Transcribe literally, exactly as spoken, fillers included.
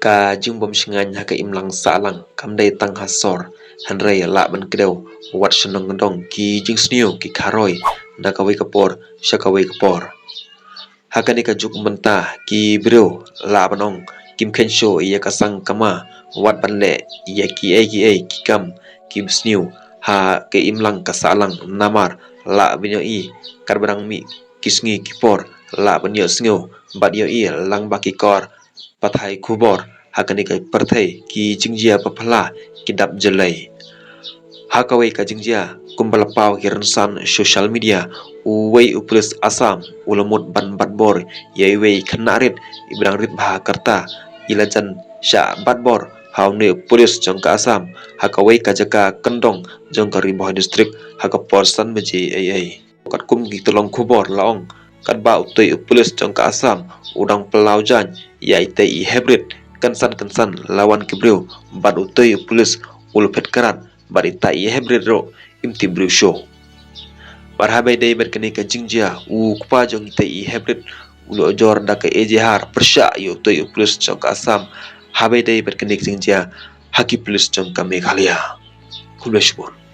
Ka jingbym shngaiñ ha ka imlang sahlang kam dei tang ha sor, hynrei lah ban kdew wat shnong dong ki jingsniew ki kharoi na kawei ka por sha kawei ka por. Ha kane ka juk mynta ki briew lah ban ong kim kheiñ shuh ïa ka sang kama wat ban leh ïa kiei kiei ki kam ki bsniew ha ka imlang ka sahlang namar lah ban ïohi katba dang mih ki sngi ki por lah ban ïohsngew bad ïohi lang ba ki kor pathai khubor ha kane ka pyrthei ki jingjia ba phylla ki dap jyllei. Ha kawei ka jingjia kumba la paw ki rynsan social media, uwei u police Assam u la mut ban bat bor ïa iwei i khynnah rit iba dang rit bha ka rta. I la jan shah bat bor ha une u police jong ka Assam ha kawei ka jaka kyndong jong ka Ri Bhoi District ha ka por san baje eiei. Katkum ki tyllong khubor la ong katba utei u police jong ka Assam u dang pynlaw jaiñ ïa itei i hybrid, kynsan kynsan la wan ki briew bad utei u police u la phet krad bad itei i hybrid ruh im tip briew shuh. Bad haba ïadei bad kane ka jingjia, u kpa jong itei i hybrid u la ujor da ka ejehar pyrshah ïa utei u police jong ka Assam haba ïadei bad kane ka jingjia ha ki police jong ka Meghalaya. Khublei shibun.